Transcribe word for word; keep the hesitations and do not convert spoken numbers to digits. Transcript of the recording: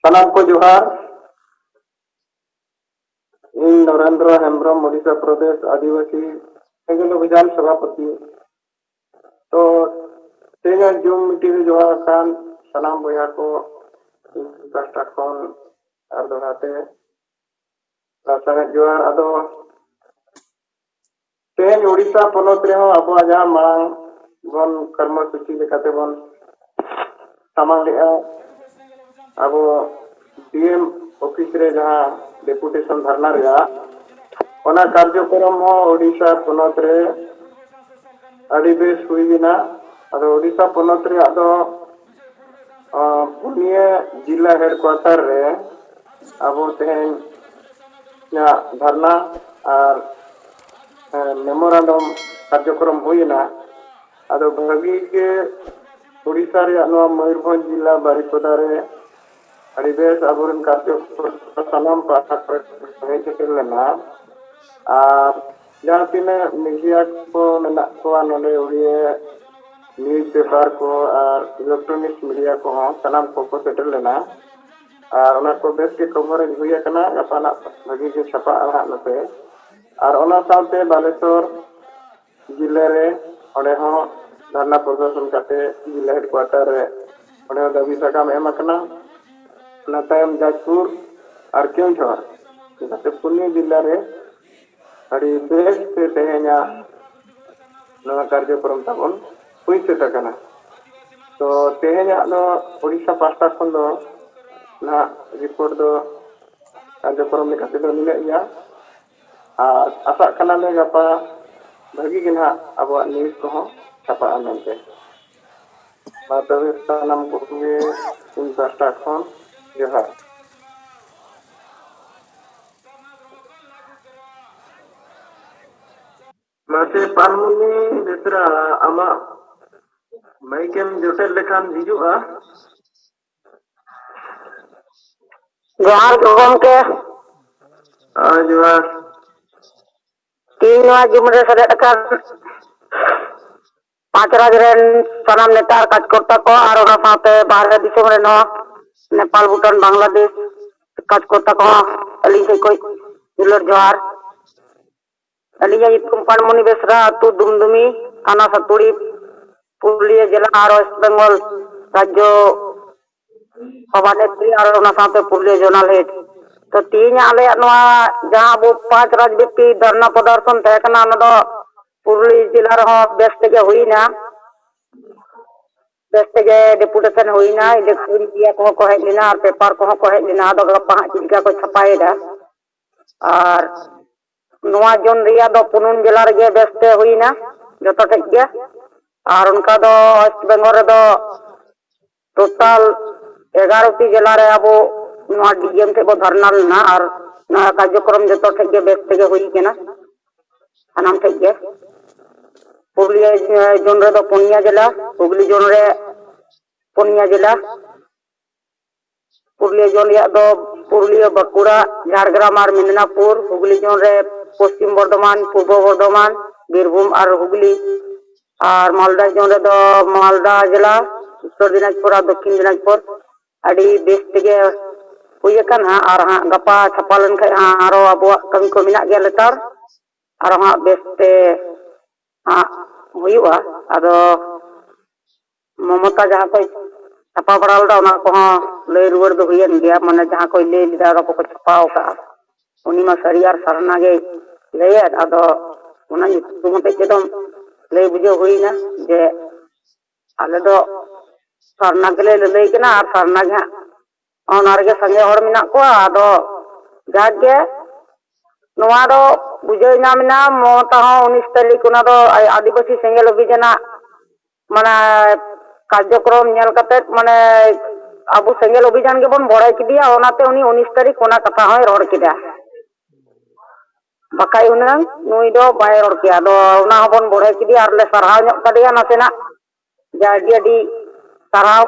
ᱥᱟᱱᱟᱢ ᱠᱚ ᱡᱚᱦᱟᱨ᱾ ᱤᱧ ᱱᱚᱨᱮᱱᱫᱨᱚ ᱦᱮᱢᱵᱨᱚᱢ, ᱳᱰᱤᱥᱟ ᱯᱨᱚᱫᱮᱥ ᱟᱹᱫᱤᱵᱟᱹᱥᱤ ᱥᱮᱸᱜᱮᱞ ᱚᱵᱷᱤᱡᱟᱱ ᱥᱚᱵᱷᱟᱯᱚᱛᱤ᱾ ᱛᱚ, ᱛᱮᱦᱮᱧᱟᱜ ᱡᱩᱢ ᱢᱤᱴᱤᱝ ᱨᱮ ᱡᱚᱲᱟᱣ ᱟᱠᱟᱱ ᱥᱟᱱᱟᱢ ᱵᱚᱭᱦᱟ ᱠᱚ ᱤᱧ ᱯᱟᱦᱴᱟ ᱠᱷᱚᱱ ᱟᱨ ᱫᱚᱦᱲᱟ ᱛᱮ ᱞᱟᱥᱟᱲᱦᱮᱫ ᱡᱚᱦᱟᱨ᱾ ᱟᱫᱚ ᱛᱮᱦᱮᱧ ᱳᱰᱤᱥᱟ ᱯᱚᱱᱚᱛ ᱨᱮᱦᱚᱸ ᱟᱵᱚᱣᱟᱜ ᱡᱟᱦᱟᱸ ᱢᱟᱲᱟᱝ ᱵᱚᱱ ᱠᱚᱨᱢᱚ ᱥᱩᱪᱤ ᱞᱮᱠᱟᱛᱮ ᱵᱚᱱ ᱥᱟᱢᱟᱝ ᱞᱮᱜᱼᱟ, ᱟᱵᱚ ᱰᱤ ᱮᱢ ᱚᱯᱷᱤᱥ ᱨᱮ ᱡᱟᱦᱟᱸ ᱰᱮᱯᱩᱴᱮᱥᱚᱱ ᱫᱷᱟᱨᱱᱟ ᱨᱮᱭᱟᱜ, ᱚᱱᱟ ᱠᱟᱨᱡᱚᱠᱨᱚᱢ ᱦᱚᱸ ᱳᱰᱤᱥᱟ ᱯᱚᱱᱚᱛ ᱨᱮ ᱟᱹᱰᱤ ᱵᱮᱥ ᱦᱩᱭ ᱮᱱᱟ᱾ ᱟᱫᱚ ᱳᱰᱤᱥᱟ ᱯᱚᱱᱚᱛ ᱨᱮᱭᱟᱜ ᱫᱚ, ᱟᱸ, ᱯᱩᱱᱭᱟᱹ ᱡᱤᱞᱟ ᱦᱮᱰᱠᱩᱣᱟᱴᱟᱨ ᱨᱮ ᱟᱵᱚ ᱛᱮᱦᱮᱧ ᱫᱷᱟᱨᱱᱟ ᱟᱨ, ᱮᱸ, ᱢᱮᱢᱳᱨᱟᱱᱰᱟᱢ ᱠᱟᱨᱡᱚᱠᱨᱚᱢ ᱦᱩᱭ ᱮᱱᱟ᱾ ᱟᱫᱚ ᱵᱷᱟᱹᱜᱤ ᱜᱮ ᱳᱰᱤᱥᱟ ᱨᱮᱭᱟᱜ ᱱᱚᱣᱟ ᱢᱚᱭᱩᱨᱵᱷᱚᱸᱡᱽ ᱡᱤᱞᱟ ᱵᱟᱨᱤᱯᱚᱫᱟ ᱨᱮ ᱟᱹᱰᱤ ᱵᱮᱥ ᱟᱵᱚᱨᱮᱱ ᱠᱟᱨᱡᱚᱠᱚᱨᱛᱟ ᱥᱟᱱᱟᱢ ᱯᱟᱦᱴᱟ ᱠᱚᱨᱮ ᱠᱚ ᱦᱮᱡ ᱥᱮᱴᱮᱨ ᱞᱮᱱᱟ᱾ ᱟᱨ ᱡᱟᱦᱟᱸ ᱛᱤᱱᱟᱹᱜ ᱢᱤᱰᱤᱭᱟ ᱠᱚ ᱢᱮᱱᱟᱜ ᱠᱚᱣᱟ ᱱᱚᱰᱮ, ᱩᱲᱤᱭᱟᱹ ᱱᱤᱭᱩᱡᱽ ᱯᱮᱯᱟᱨ ᱠᱚ ᱟᱨ ᱤᱞᱮᱠᱴᱨᱚᱱᱤᱠᱥ ᱢᱤᱰᱤᱭᱟ ᱠᱚᱦᱚᱸ ᱥᱟᱱᱟᱢ ᱠᱚᱠᱚ ᱥᱮᱴᱮᱨ ᱞᱮᱱᱟ᱾ ᱟᱨ ᱚᱱᱟ ᱠᱚ ᱵᱮᱥ ᱜᱮ ᱠᱚᱵᱷᱟᱨᱮᱡᱽ ᱦᱩᱭ ᱟᱠᱟᱱᱟ, ᱜᱟᱯᱟ ᱱᱟᱜ ᱵᱷᱟᱹᱜᱤ ᱜᱮ ᱪᱷᱟᱯᱟᱜᱼᱟ ᱦᱟᱸᱜ ᱱᱚᱛᱮ᱾ ᱟᱨ ᱚᱱᱟ ᱥᱟᱶᱛᱮ ᱵᱟᱞᱮᱥᱚᱨ ᱡᱤᱞᱟᱹ ᱨᱮ, ᱚᱸᱰᱮ ᱦᱚᱸ ᱫᱷᱟᱨᱱᱟ ᱯᱨᱚᱫᱚᱨᱥᱚᱱ ᱠᱟᱛᱮ ᱡᱤᱞᱟᱹ ᱦᱮᱰᱠᱩᱣᱟᱴᱟᱨ ᱨᱮ ᱚᱸᱰᱮ ᱦᱚᱸ ᱫᱟᱹᱵᱤ ᱥᱟᱠᱟᱢ ᱮᱢ ᱟᱠᱟᱱᱟ᱾ ᱚᱱᱟ ᱛᱟᱭᱚᱢ ᱡᱟᱡᱽᱯᱩᱨ ᱟᱨ ᱠᱮᱣᱡᱷᱚᱨ, ᱚᱱᱠᱟᱛᱮ ᱯᱩᱱᱭᱟᱹ ᱡᱤᱞᱟ ᱨᱮ ᱟᱹᱰᱤ ᱵᱮᱥ ᱛᱮ ᱛᱮᱦᱮᱧᱟᱜ ᱱᱚᱣᱟ ᱠᱟᱨᱡᱚᱠᱨᱚᱢ ᱛᱟᱵᱚᱱ ᱦᱩᱭ ᱥᱟᱹᱛ ᱟᱠᱟᱱᱟ᱾ ᱛᱚ, ᱛᱮᱦᱮᱧᱟᱜ ᱫᱚ ᱳᱰᱤᱥᱟ ᱯᱟᱦᱴᱟ ᱠᱷᱚᱱ ᱫᱚ ᱱᱟᱦᱟᱜ ᱨᱤᱯᱳᱨᱴ ᱫᱚ ᱠᱟᱨᱡᱚᱠᱨᱚᱢ ᱞᱮᱠᱟ ᱛᱮᱫᱚ ᱱᱤᱱᱟᱹᱜ ᱜᱮᱭᱟ᱾ ᱟᱨ ᱟᱥᱟᱜ ᱠᱟᱱᱟᱞᱮ ᱜᱟᱯᱟ ᱵᱷᱟᱹᱜᱤ ᱜᱮ ᱱᱟᱦᱟᱜ ᱟᱵᱚᱣᱟᱜ ᱱᱤᱭᱩᱡᱽ ᱠᱚᱦᱚᱸ ᱪᱷᱟᱯᱟᱜᱼᱟ ᱢᱮᱱᱛᱮ᱾ ᱢᱟ ᱛᱚᱵᱮ ᱥᱟᱱᱟᱢ ᱠᱚᱜᱮ ᱤᱧ ᱯᱟᱦᱴᱟ ᱠᱷᱚᱱ ᱡᱚᱦᱟᱨ᱾ ᱢᱟᱥᱮ ᱯᱟᱱᱢᱩᱱᱤ ᱵᱮᱥᱨᱟ, ᱟᱢᱟᱜ ᱢᱟᱭᱤᱠ ᱮᱢ ᱡᱚᱴᱮᱫ ᱞᱮᱠᱷᱟᱱ ᱦᱤᱡᱩᱜᱼᱟ᱾ ᱡᱚᱦᱟᱨ ᱜᱮ ᱜᱚᱢᱠᱮ᱾ ᱦᱳᱭ, ᱡᱚᱦᱟᱨ᱾ ᱛᱮᱦᱮᱧ ᱱᱚᱣᱟ ᱡᱩᱢ ᱨᱮ ᱥᱮᱞᱮᱫ ᱟᱠᱟᱱ ᱯᱟᱸᱪ ᱨᱟᱡᱽ ᱨᱮᱱ ᱥᱟᱱᱟᱢ ᱱᱮᱛᱟ ᱟᱨ ᱠᱟᱨᱡᱚᱠᱚᱨᱛᱟ ᱠᱚ ᱟᱨ ᱚᱱᱟ ᱥᱟᱶᱛᱮ ᱵᱟᱦᱨᱮ ᱫᱤᱥᱚᱢ ᱨᱮᱱ ᱦᱚᱸ ᱱᱮᱯᱟᱞ, ᱵᱷᱩᱴᱟᱱ, ᱵᱟᱝᱞᱟᱫᱮᱥ ᱠᱟᱡᱽ ᱠᱚᱨᱛᱟ ᱠᱚᱦᱚᱸ ᱟᱹᱞᱤᱧ ᱥᱮᱫ ᱠᱷᱚᱱ ᱫᱩᱞᱟᱹᱲ ᱡᱚᱦᱟᱨ᱾ ᱟᱹᱞᱤᱧᱟᱜ ᱧᱩᱛᱩᱢ ᱯᱟᱱᱢᱚᱱᱤ ᱵᱮᱥᱨᱟ, ᱟᱹᱛᱩ ᱫᱩᱢᱫᱩᱢᱤ, ᱛᱷᱟᱱᱟ ᱥᱟᱹᱛᱩᱲᱤ, ᱯᱩᱨᱩᱞᱤᱭᱟᱹ ᱡᱮᱞᱟ ᱟᱨ ᱳᱭᱮᱥᱴ ᱵᱮᱝᱜᱚᱞ ᱨᱟᱡᱽᱡᱚ ᱥᱚᱵᱷᱟᱱᱮᱛᱨᱤ ᱟᱨ ᱚᱱᱟ ᱥᱟᱶᱛᱮ ᱯᱩᱨᱩᱞᱤᱭᱟᱹ ᱡᱳᱱᱟᱞ ᱦᱮᱰ᱾ ᱛᱚ, ᱛᱮᱦᱮᱧᱟᱜ ᱟᱞᱮᱭᱟᱜ ᱱᱚᱣᱟ ᱡᱟᱦᱟᱸ ᱟᱵᱚ ᱯᱟᱸᱪ ᱨᱟᱡᱽ ᱵᱮᱯᱤ ᱫᱷᱚᱨᱱᱟ ᱯᱨᱚᱫᱚᱨᱥᱚᱱ ᱛᱟᱦᱮᱸ ᱠᱟᱱᱟ, ᱚᱱᱟ ᱫᱚ ᱯᱩᱨᱩᱞᱤᱭᱟᱹ ᱡᱮᱞᱟ ᱨᱮᱦᱚᱸ ᱵᱮᱥ ᱛᱮᱜᱮ ᱦᱩᱭᱱᱟ᱾ ᱵᱮᱥ ᱛᱮᱜᱮ ᱰᱮᱯᱩᱴᱮᱥᱚᱱ ᱦᱩᱭᱱᱟ, ᱤᱞᱮᱠᱴᱨᱚᱱᱤᱠ ᱢᱤᱰᱤᱭᱟ ᱠᱚᱦᱚᱸ ᱠᱚ ᱦᱮᱡ ᱞᱮᱱᱟ ᱟᱨ ᱯᱮᱯᱟᱨ ᱠᱚᱦᱚᱸ ᱠᱚ ᱦᱮᱡ ᱞᱮᱱᱟ᱾ ᱟᱫᱚ ᱜᱟᱯᱟ ᱦᱟᱸᱜ ᱪᱮᱫ ᱞᱮᱠᱟ ᱠᱚ ᱪᱷᱟᱯᱟᱭᱮᱫᱟ᱾ ᱟᱨ ᱱᱚᱣᱟ ᱡᱳᱱ ᱨᱮᱭᱟᱜ ᱫᱚ ᱯᱩᱱ ᱡᱮᱞᱟ ᱨᱮᱜᱮ ᱵᱮᱥ ᱛᱮ ᱦᱩᱭᱱᱟ, ᱡᱚᱛᱚ ᱴᱷᱮᱡ ᱜᱮ᱾ ᱟᱨ ᱚᱱᱠᱟ ᱫᱚ ᱳᱭᱮᱥᱴ ᱵᱮᱝᱜᱚᱞ ᱨᱮᱫᱚ ᱴᱳᱴᱟᱞ ᱮᱜᱟᱨᱚ ᱴᱤ ᱡᱮᱞᱟ ᱨᱮ ᱟᱵᱚ ᱱᱚᱣᱟ ᱰᱤ ᱮᱢ ᱴᱷᱮᱡ ᱵᱚ ᱫᱷᱟᱨᱱᱟ ᱞᱮᱱᱟ ᱟᱨ ᱱᱚᱣᱟ ᱠᱟᱨᱡᱚᱠᱨᱚᱢ ᱡᱚᱛᱚ ᱴᱷᱮᱡ ᱜᱮ ᱵᱮᱥ ᱛᱮᱜᱮ ᱦᱩᱭ ᱠᱟᱱᱟ, ᱥᱟᱱᱟᱢ ᱴᱷᱮᱡ ᱜᱮ᱾ ᱯᱩᱨᱩᱞᱤᱭᱟᱹ ᱡᱳᱱ ᱨᱮᱫᱚ ᱯᱩᱱᱭᱟ ᱡᱮᱞᱟ, ᱦᱩᱜᱽᱞᱤ ᱡᱳᱱ ᱨᱮ ᱯᱩᱱᱭᱟ ᱡᱮᱞᱟ, ᱯᱩᱨᱩᱞᱤᱭᱟᱹ ᱡᱳᱱ ᱨᱮᱭᱟᱜ ᱫᱚ ᱯᱩᱨᱩᱞᱤᱭᱟᱹ, ᱵᱟᱸᱠᱩᱲᱟ, ᱡᱷᱟᱲᱜᱨᱟᱢ ᱟᱨ ᱢᱮᱫᱽᱱᱟᱯᱩᱨ, ᱦᱩᱜᱽᱞᱤ ᱡᱳᱱ ᱨᱮ ᱯᱚᱥᱪᱤᱢ ᱵᱚᱨᱫᱷᱚᱢᱟᱱ, ᱯᱩᱨᱵᱚ ᱵᱚᱨᱫᱷᱚᱢᱟᱱ, ᱵᱤᱨᱵᱷᱩᱢ ᱟᱨ ᱦᱩᱜᱽᱞᱤ, ᱟᱨ ᱢᱟᱞᱫᱟ ᱡᱳᱱ ᱨᱮᱫᱚ ᱢᱟᱞᱫᱟ ᱡᱮᱞᱟ, ᱩᱛᱛᱚᱨ ᱫᱤᱱᱟᱡᱽᱯᱩᱨ ᱟᱨ ᱫᱚᱠᱠᱷᱤᱱ ᱫᱤᱱᱟᱡᱽᱯᱩᱨ᱾ ᱟᱹᱰᱤ ᱵᱮᱥ ᱛᱮᱜᱮ ᱦᱩᱭ ᱟᱠᱟᱱᱟ᱾ ᱟᱨ ᱦᱟᱸᱜ ᱜᱟᱯᱟ ᱪᱷᱟᱯᱟ ᱞᱮᱱᱠᱷᱟᱡ ᱦᱟᱸᱜ ᱟᱨᱚ ᱟᱵᱚᱣᱟᱜ ᱠᱟᱹᱢᱤ ᱠᱚ ᱢᱮᱱᱟᱜ ᱜᱮᱭᱟ ᱞᱮᱛᱟᱲ, ᱟᱨᱚ ᱦᱟᱸᱜ ᱵᱮᱥ ᱛᱮ ᱦᱟᱸᱜ ᱦᱩᱭᱩᱜᱼᱟ᱾ ᱟᱫᱚ ᱢᱚᱢᱚᱛᱟ ᱡᱟᱦᱟᱸ ᱠᱚᱭ ᱪᱷᱟᱯᱟ ᱵᱟᱲᱟ ᱞᱮᱫᱟ, ᱚᱱᱟ ᱠᱚᱦᱚᱸ ᱞᱟᱹᱭ ᱨᱩᱣᱟᱹᱲ ᱫᱚ ᱦᱩᱭᱮᱱ ᱜᱮᱭᱟ, ᱢᱟᱱᱮ ᱡᱟᱦᱟᱸ ᱠᱚᱭ ᱞᱟᱹᱭ ᱞᱮᱫᱟ, ᱚᱱᱟ ᱠᱚᱠᱚ ᱪᱷᱟᱯᱟᱣ ᱟᱠᱟᱫᱼᱟ᱾ ᱩᱱᱤ ᱢᱟ ᱥᱟᱹᱨᱤ ᱟᱨ ᱥᱟᱨᱱᱟ ᱜᱮᱭ ᱞᱟᱹᱭᱮᱫ, ᱟᱫᱚ ᱚᱱᱟ ᱧᱩᱛᱩᱢ ᱦᱚᱛᱮᱡ ᱛᱮᱫᱚ ᱞᱟᱹᱭ ᱵᱩᱡᱷᱟᱹᱣ ᱦᱩᱭᱱᱟ ᱡᱮ ᱟᱞᱮ ᱫᱚ ᱥᱟᱨᱱᱟ ᱜᱮᱞᱮ ᱞᱟᱹᱞᱟᱹᱭ ᱠᱟᱱᱟ ᱟᱨ ᱥᱟᱨᱱᱟ ᱜᱮ ᱦᱟᱸᱜ ᱚᱱᱟ ᱨᱮᱜᱮ ᱥᱟᱸᱜᱮ ᱦᱚᱲ ᱢᱮᱱᱟᱜ ᱠᱚᱣᱟ᱾ ᱟᱫᱚ ᱡᱟᱠ ᱜᱮ, ᱱᱚᱣᱟ ᱫᱚ ᱵᱩᱡᱷᱟᱹᱣ ᱧᱟᱢ ᱮᱱᱟ, ᱢᱚᱢᱚᱛᱟ ᱦᱚᱸ ᱩᱱᱤᱥ ᱛᱟᱹᱨᱤᱠᱷ ᱚᱱᱟ ᱫᱚ ᱟᱹᱫᱤᱵᱟᱹᱥᱤ ᱥᱮᱸᱜᱮᱞ ᱚᱵᱷᱤᱡᱟᱱᱟᱜ ᱢᱟᱱᱮ ᱠᱟᱨᱡᱚᱠᱨᱚᱢ ᱧᱮᱞ ᱠᱟᱛᱮᱫ, ᱢᱟᱱᱮ ᱟᱵᱚ ᱥᱮᱸᱜᱮᱞ ᱚᱵᱷᱤᱡᱟᱱ ᱜᱮᱵᱚᱱ ᱵᱚᱲᱦᱮ ᱠᱮᱫᱮᱭᱟ, ᱚᱱᱟᱛᱮ ᱩᱱᱤ ᱩᱱᱤᱥ ᱛᱟᱹᱨᱤᱠᱷ ᱚᱱᱟ ᱠᱟᱛᱷᱟ ᱦᱚᱸᱭ ᱨᱚᱲ ᱠᱮᱫᱟ᱾ ᱵᱟᱠᱷᱟᱡ ᱦᱩᱱᱟᱹᱝ ᱱᱩᱭ ᱫᱚ ᱵᱟᱭ ᱨᱚᱲ ᱠᱮᱭᱟ᱾ ᱟᱫᱚ ᱚᱱᱟ ᱦᱚᱸᱵᱚᱱ ᱵᱚᱲᱦᱮ ᱠᱮᱫᱮᱭᱟ ᱟᱨ ᱞᱮ ᱥᱟᱨᱦᱟᱣ ᱧᱚᱜ ᱠᱟᱫᱮᱭᱟ ᱱᱟᱥᱮᱱᱟᱜ᱾ ᱡᱟ ᱟᱹᱰᱤ ᱟᱹᱰᱤ ᱥᱟᱨᱦᱟᱣ᱾